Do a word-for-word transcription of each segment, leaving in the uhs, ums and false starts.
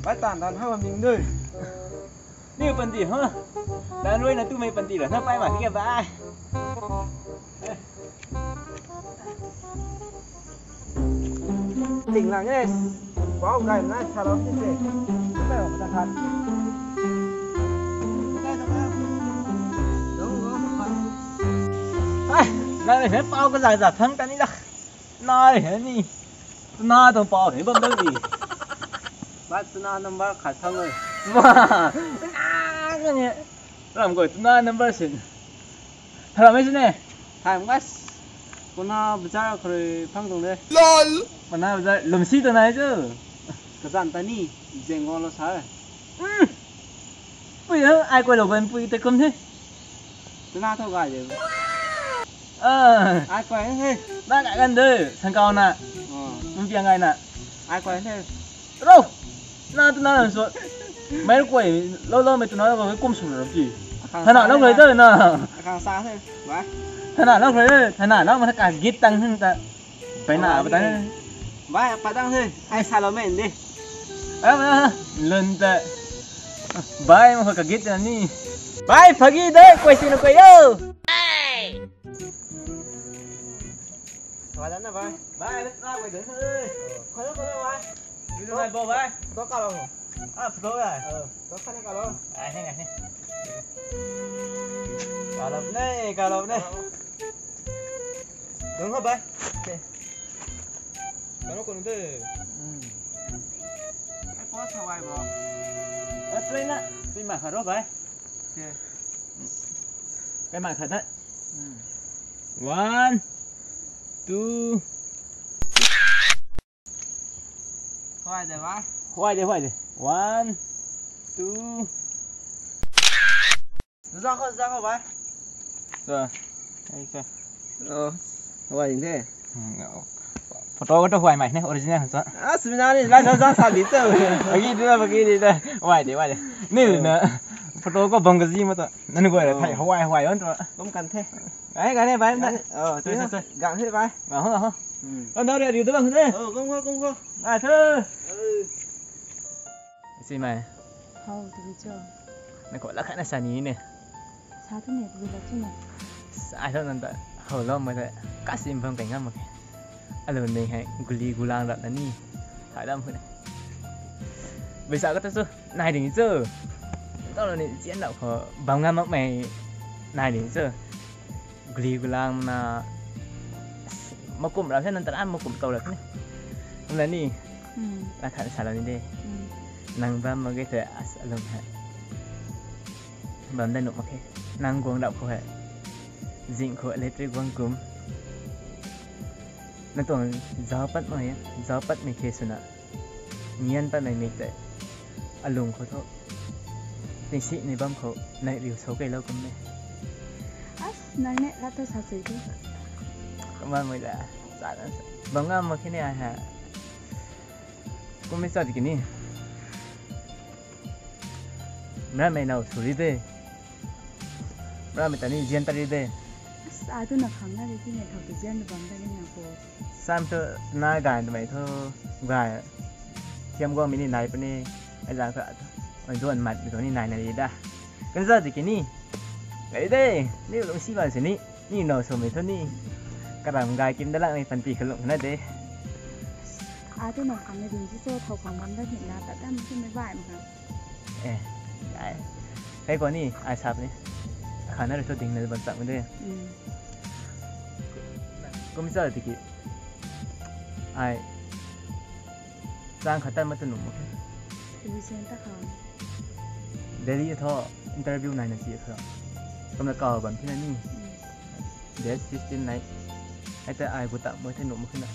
Bai tan tan ha ming dui. Ni panty ha. Dan rui na tu mei panty la na pai ma ke bai. Ting lang e. Wow, gai na sa lo ti se. Bai ta khat. Ai, na le pau ka za za thang ta ni da. Na le ni. Na tong pau ni bam dang di. Bai tuna number khat thang e. Wa. Na ka ni. Ram koi tuna number sin. Haram e sine. Hai mas. Kona bazar khore phang tong de. Lol. Kona bazar lum si tong nai chu. Kazan ta ni. Zeng go lo sa. Hmm. Pui ha, ai koi lo ban pui te kum the. Tuna tho gai de. Ah. Ai koi he. Na ka gan de, sang kau na. Oh. Mun piang gai na. Ai koi he. Ro. Na tuna na so. Mai koi lo lo mai tuna ko kum sum ro ti. Thana lo koi de na. Akang sa he. Bai. Thana lo koi de, thana lo ma ka git tang hung ta. Bai na, bai tang. Bai, bai tang the. Ai sa lo men de. Ah, lun ta. Bai, ma ka git na ni. Bai, phagi de, koi si na koi yo. Bai, na bai. Bai, na koi de. Koi lo, koi lo, bai. Ni na bo bai. To ka lo. Ah, photo bai. Eh, to ka na ka lo. Ai, heng, ai, heng. Ka lo ne, ka lo ne. Dong ho bai. Kano kano de. Hmm. Ai, ko sa wai bo. Ai, play na. Play ma khat ro bai. Play ma khat na. Hmm. One, two. Huay de bai. Huay de, huay de. One, two. Zang ho, zang ho bai. Sa. Ai sa. Oh, huay de. Photo ko to huay mai ne, original sa. Ah, sumina ni, lai sa sa di to. Bagi di da, bagi di da. Huay de, huay de. Ni na. Photo ko bang gazi ma to. Nani ko thai huay huay on to. Kum kan the. Ai, kan ne bai na. Oh, tu sa sa. Gang the bai. Gang ho, ho. Hmm. Kan na re, riu da bang ne. Oh, kum ko, kum ko. Ai thơ. Si mai. Hau, tu bi cho. Na ko la khat na sa ni ne. Sa tu ne, tu bi la chu ne. Sa tho nan ta. Hau lo ma ta. Ka sim pham kai ngam ma ke. Alo ne hai guli gulang rap na ni. Thai lam hu ne. Bai sa ka ta chu. Nai ding chu. Tau ni zian lau kho. Bam ngam mak mei. Nai ding chu. Guli gulang na makum rau se nan tara makum tau lak ni. Kum la ni. Hmm. La khat sa la ni de. Hmm. Nang bam ma ge the as alum hai. Bam da nuh mak khe. Nang guang rap khou hai. Zing khou electric guang kum. Na tuang zau pat mai, zau pat mai khe swna. Nian pat mai mik tei. Alung khou thu. Tingsi ni bam khou nai riu so kei lou kum ne. As, nang ne lat ta sa sui tu. Kaman mai da. Sa na sa. Bam ngam mak khe ni ai ha. Kum mi sa di kini. Mra mai nau suri de. Mra mai ta ni zian ta ri de. As, ai tu na khang na ri ti ne thau tu zian tu bam ta ni na ko. Sam tu na gai tu mai thu gai. Thiam guang mi ni nai puni. Ai zang thu. Ai duan mat mi tu ni nai na ri da. Kan za di kini. Gai de. Ni lung si ban si ni. Ni no so mi thu ni. Karam gai kim da lang ni panty khalung na de. Ai tu na khang na ding si cho thau khang bam da ni na ta dam si mai bai ma khang. Eh, ai. Hei ko ni, ai sap ni. Khana ri thu ding na ban chak de. Hmm. Kum sa tiki. Ai. Chang khatan ma tu num mo. Tui sen ta kha. Delhi tho interview nai na si kha. Kum na kau bam thina ni. Hmm. Date fifteen nai. Ai ta ai gu ta mo the num mo khina.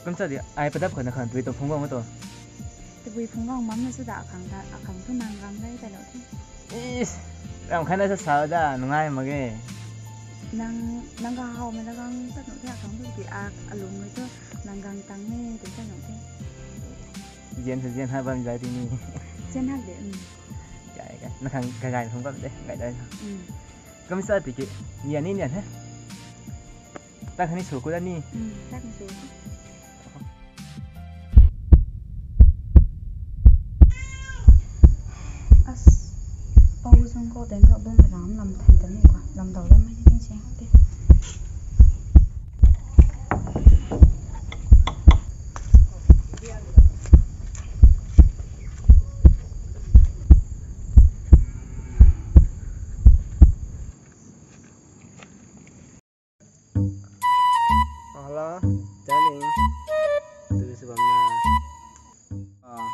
Kum sa di ai padap khana khan tui to phung bam to. Tabui phung gang mam na chu da akhang ta, akhang thu nang gang dai ta lo the. Is, ram khan na sa sa da, nungai mak ge. Nang, nang ka hau ma la gang ta no the akhang thu ki a, alung mai thu nang gang tang ne, te ta no the. Zian thu zian ha bam zai ti ni. Zian ha de, um. Gai, gai. Na khang gai gai phung bam de, gai dai. Um. Kum sa ti ki, nian ni nian he. Tak khatni sw ku da ni. Hmm, tak khatni sw. As, pau zung ko deng ko bung lam lam thei ta ni ko, lam dau da mai ni se te. Hello, darling. Tu si bam na. Ah.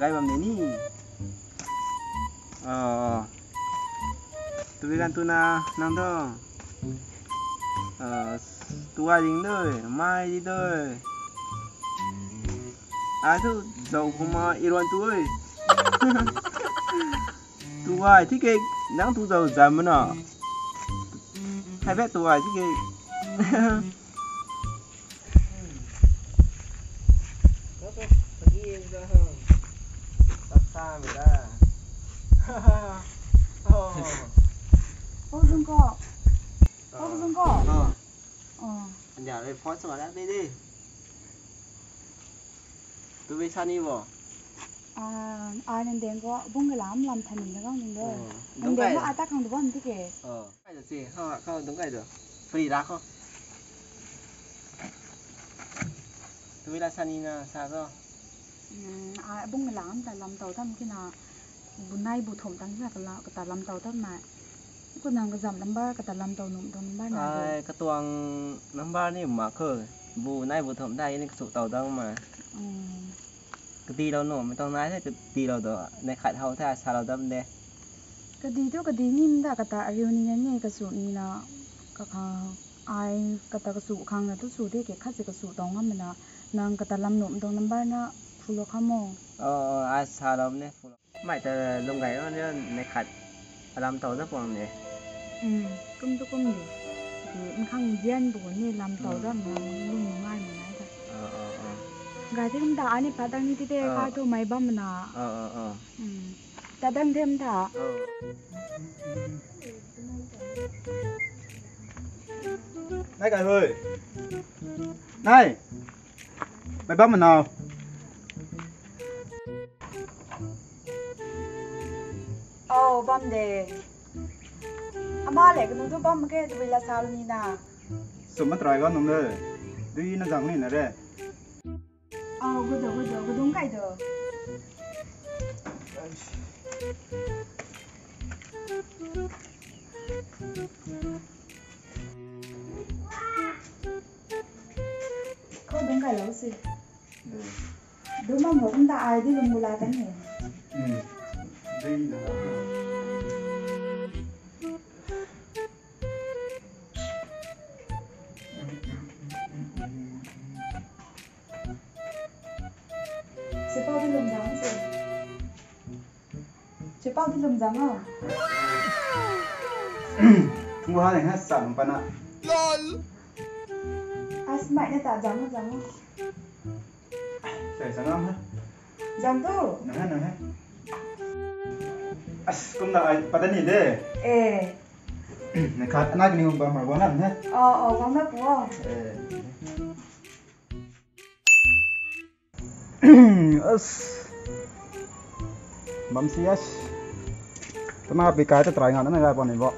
Gai bam de ni. Ah. Tu bi gan tu na nang do. Ah, tu ai ding doi, mai di doi. Ai tu zau kuma iron tu oi. Tu ai thi ke nang tu zau zam na. Hai be tu ai thi ke. Pau zung ko. Pau zung ko. Oh. Anja le phone sa la ni di. Tu bi sa ni bo. Ah, ai nang deng ko bung lam lam than ni da gang ni de. Oh, nang deng ko atak khang du bam ti ke. Oh. Kai do si, ha, kau dungc kai do. Free ra kho. Tui la sa ni na sa kho. Hmm, a, bung lam ta lam tau tam kina, bu nai bu thum tang kina kala, kata lam tau tam na. Ku nang kazam number, kata lam tau num tau number na do. Ai, katuang number ni ma kho. Bu nai bu thum dai ni kasu tau dang ma. Hmm. Kadi lou nu, mei tuang nai the kadi lou do, nei khat how the, sa lou dam de. Kadi tu kadi ni mda kata ariu ni na ni kasu ni na, kaka ai kata kasu khang na tu su de ke khat se kasu tau ngam na, nang kata lam num tuang number na phu lou kha mo. Oh, oh, ai sa lou ne, phu lou. Mei ta lung gay na ni, nei khat alam tau da puang de. Hmm, kum tu kum de. Ki, nkhang zian bu ni lam tau da, hmm, nang lung ngai ma nai ta. Oh, oh, oh. Gay the kum ta, ani pa dang ni ti te, oh, ka tu mei bam na. Oh, oh, oh. Hmm. Ta dang them ta. Oh. Nai kai hui. Nai. Mei bam na. Oh, bam de. Ama le kanu tu bam ke tu la sa ni na. Sum ma try ga nung le. Dui na zang ni na re. Oh, gu do, gu do, gu dung kai do. Khou dungc kai lou si. Hmm. Dungc bam lou kum ta ai di lung bu la kan ni. Hmm. Sipau di lung zang si. Chipau di lum zang o. Thung ha ni ha sam pa na. Lol. As mai na ta zang o, zang o. Sai zang o ha. Zang tu. Nang ha, nang ha. As kum da ai pa da ni de. Eh. Ni khat na ni ba ma ba na ha. Oh, oh, ba ma pu o. Eh. As. Bam si as. Tana pi kai ta try nga na ga pon ni bo.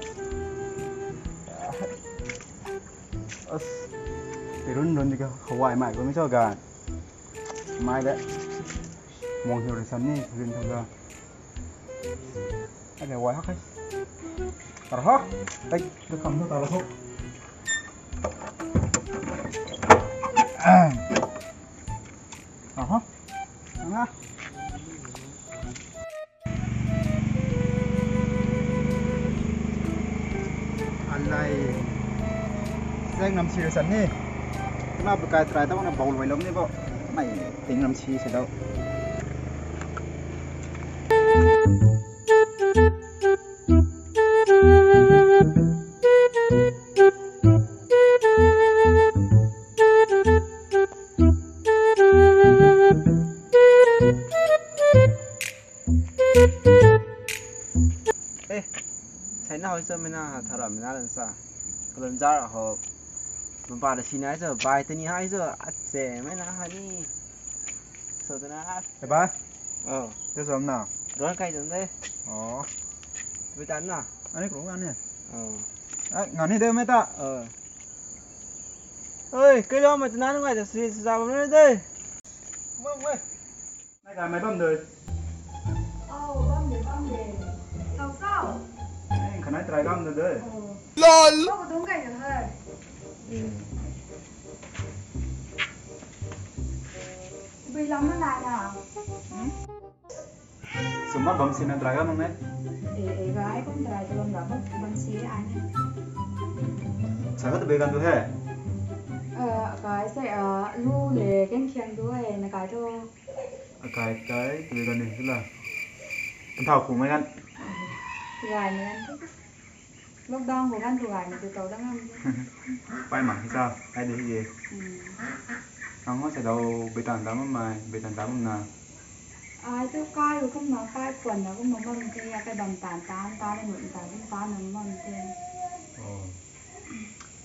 As. Pi run run di ka hawai mai ko mi cho ga. Mai de. Mong hiu ri san ni rin tho ga. Ake wai hak hai. Tar ha. Tai, tu kam tu tar ho. Aha. Nga. Alai. Zeng nam si san ni. Tana bu kai try ta na bau loi lom ni bo. Mai ting nam si se dau. Eh, sai na hoi sa mena tharam mena lan sa. Kalun jar ho. Mapa da sinai so, bai tani hai so, atse, mai na hani. So tana at. Hey, bai. Oh. This one now. Ron kai tun de. Oh. Bi tan na. Ani kung ani. Oh. Ah, ngani de mai ta. Oh. Oi, kei lo mai tana ngai da si sa bam re de. Mong wei. Nai kai mai bam de. Oh, bam de, bam de. Tau sao? Eh, khanai try bam de de. Oh. Lol. Kau dung kai de hai. Bui lam na nai na. Hmm? Summa bam sina try ka nung ne? Eh, eh, gai kum try tu bam ra bam, bam si ai ne. Sa ka tu be kan tu he? Eh, kai se, ah, lu le ken khiang tu he, na kai tu. A kai, kai, tu be kan ni, tu la. Kan thau khu mai kan. Gai mai kan tu. Lockdown khou kan tu gay na tu tau dang ngam de. Pai mak hi sa, ai de hi e. Hmm. Ang ho sa dau beitan dam mai, beitan dam na. Ai tu kai ru kum na, kai puan na kum na mam te, ya kai bam tan tan, tan na nunc tan kum tan na mam te. Oh.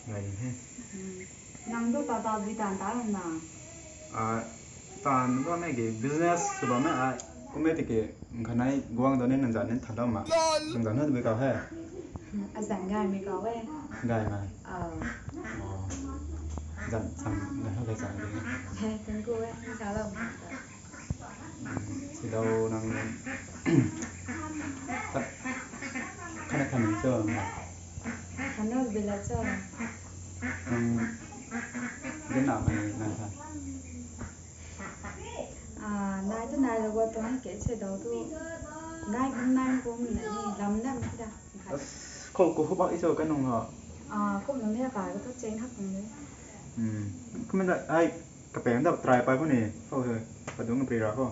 Gay de he. Hmm. Nang tu tau tau beitan tan na. Ah, tan bam e ki business sw bam e ai. Kum e tiki, khanai guang dau ni nang zan ni than dau ma. Nang zan ni tu bi kau he. Azan gay mi kau e. Gay ma. Ah. Oh. Zan, zan, zan ho gay zan ni. He, thank you e. Kau lo. Sidau nang tat khanai khanai cho. Khanai bila cho. Nang gena mai nang tha. Ah, nai tu nai lo go tuang ke se dau tu. Nai kum nai kum na ni lam na mi da. As, khou ko hubak iso ka nung ha. Ah, kum nung ni ka ko tu cheng hak nung ni. Hmm. Kum da ai ka peng da try pai ko ni. Khou he. Ka dung pri ra ko.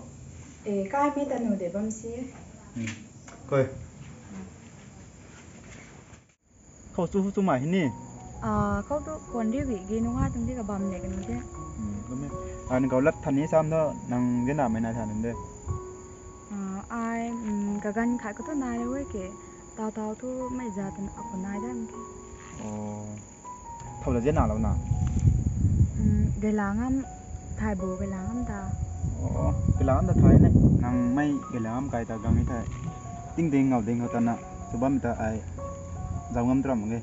Eh, kai mi ta nu de bam si. Hmm. Koi. Khou chu chu mai hi ni. Ah, khou tu kon riu gi gi nunga tum di ka bam le ka nu de. Hmm, kum e. An kau lat than ni sam do nang gena mai nai than de. Ah, ai, um, ka gan khat ko tu nai le we ke. Tau tau tu mai za tan a ko nai dam ke. Oh. Thau la zian na lo na. Um, gela ngam thai bo gela ngam ta. Oh, gela ngam ta thai ne. Nang mai gela ngam kai ta gang ni thai. Ting ting ngau ding ho ta na. Chu bam ta ai. Zau ngam tram ge.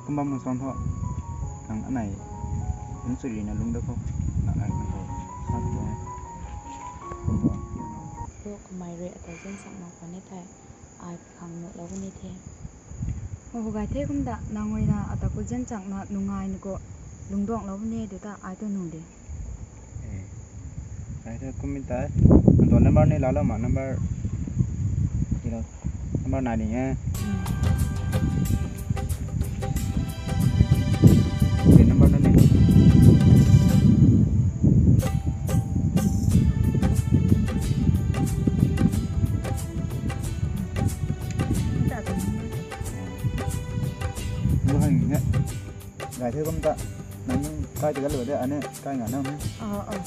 Kum bam mun son tho. Nang anai. Nang sui ri na lung da ko. Nang ai nang ko. Sa ko. Kum bam. Ko kumai re ata zian sak ma ko ne thai. Ai khang nuh lou ni the. Ho, ho gay the kum da, nang ui na ata ku zian chang na nungai ni ko lungdong lou ni de ta, ai tu nu de. Eh, ai tu kum ta, nang tu number ni la lou ma, number, you know, number nai ni e. Hmm. Pin number na ni. Lu hang ne. Gay the kum ta. Nang kai tiga lu de ane kai nga na. Ah, ah.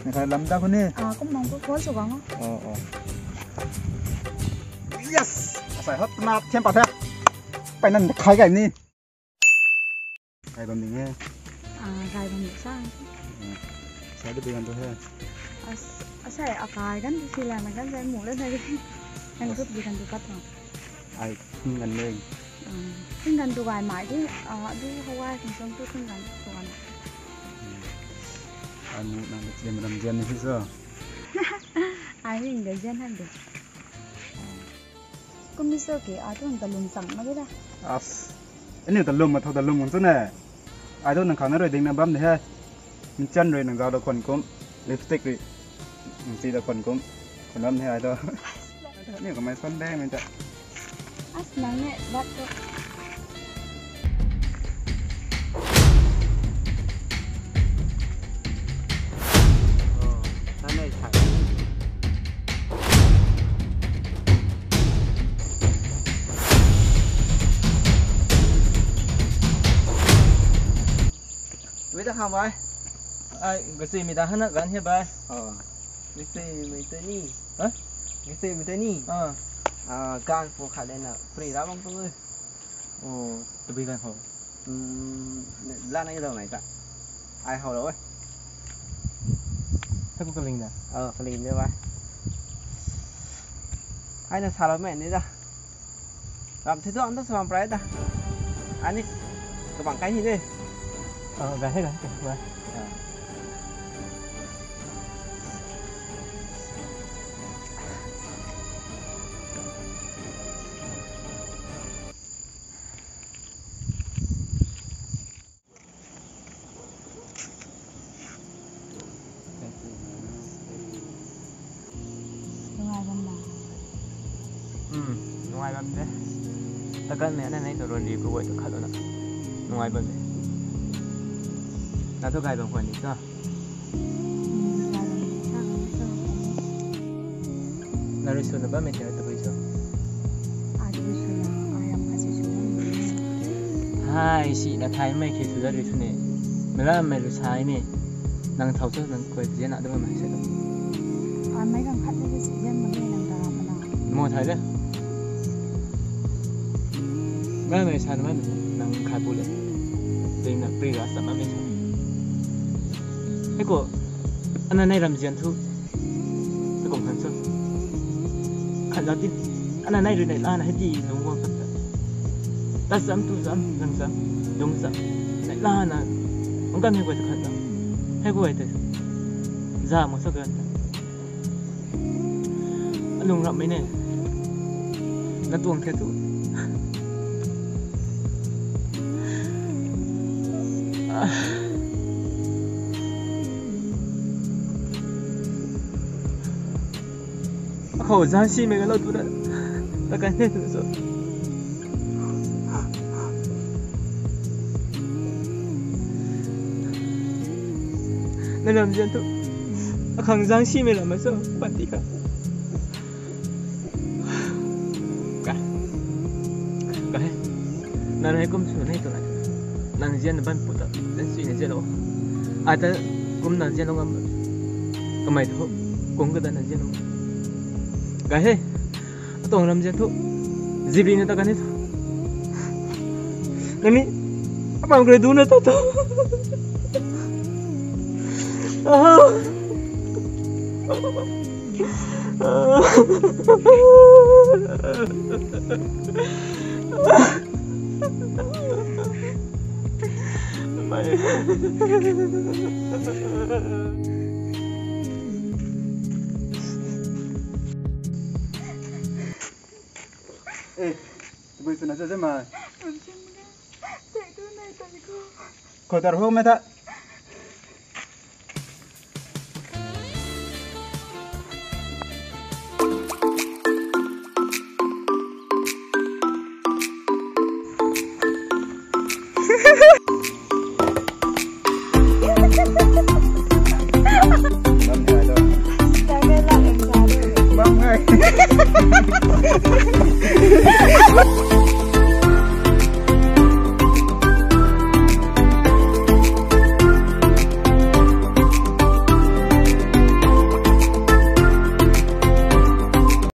Nang kai lam ta khou ni. Ah, kum mang ko phone sw gang o. Oh, oh. Yes! Asai hot na thiam pat the. Pai nan khai gay ni. Kai bam ding e. Ah, kai bam ding sa. Hmm. Sai de bi gan tu he. As, asai akai gan tu sila na gan sai mu le na. Kan group di gan tu pat na. Ai, thing gan le. Hmm. Thing gan tu gay mai di, ah, di hawai thing song tu thing gan tu gan. Hmm. Ai mu na le ram ram jan ni so. Ai ring de jan han de. Kum ni so ke, ai tu ta lum chang ma ge da. As. Ani ta lum ma thau ta lum ngun tu ne. Ai tu nang khang na rui ding na bam de he. Min chan rui nang zau da khon kum. Lipstick rui. Nang si da khon kum. Khon bam de he ai tu. Ni ko mai son de min ta. As nang ne bat ko. Tui ta khang bai. Ai, gachui mi ta hana gan he bai. Oh. Gachui mi ta ni. Ha? Gachui mi ta ni. Ah. Ah, gan pu khat le na free ra bang tu. Oh, tabui kan ho. Hmm, la nai dau nai ta. Ai hau lo e. Tha ku kaling da. Oh, kaling de ba. Ai na sa lo me ni da. Ram thi tu am ta sa prai da. Ani kabang kai hi de. Oh, ga he ga he. Nungai bam na. Hmm, nungai bam de. Takan me na nai tu ron ri ku wai tu khat lo na. Nungai bam de. Na tu gai bam kwan ni tu. Nang rui swna bammei tei tabui cho? Hai, si na thaymei khe sw da rui sw ne. Meic lam mei rui sai ne. Nang thau cho, nang koi zian na dam mei se lo. Ai mei gang khat ni si zian ma ni nang ta ram na. Mo thai de. Nang mei sa na nang khai pu le. Ding na pri ra sa na mei sa. Hei ko, ana nai ram zian thu. Hei kum khan cho. Khan zat di. Ana nai rui nai lana hei di lung guang khat ta. Ta zam tu zam, zang zam, lung zam. Nai lana. Ung kan hei guay ta khan zam. Hei guay ta. Za mo sa kan ta. Alung ramhmei ne. Na tuang the tu. Akhou zan simei ka lo tu na. Ta kan the tu so. Na ram zian thu. Akhang zang simei ram ma cho, panty kha. Ka. Ka he. Nang hei kum sw nei tu na. Nang zian na ban pu ta, nang sui na zian lo. Ai ta kum nang zian lo ngam. Kamei thu, kum ka ta nang zian lo. Ka he. Atuang ram zian thu. Zibri na ta kan e thu. Nani, apam kre du na ta thu. Ah. Eh, tabui swna cho de mai. Khou tar ho me tha. Bam hai.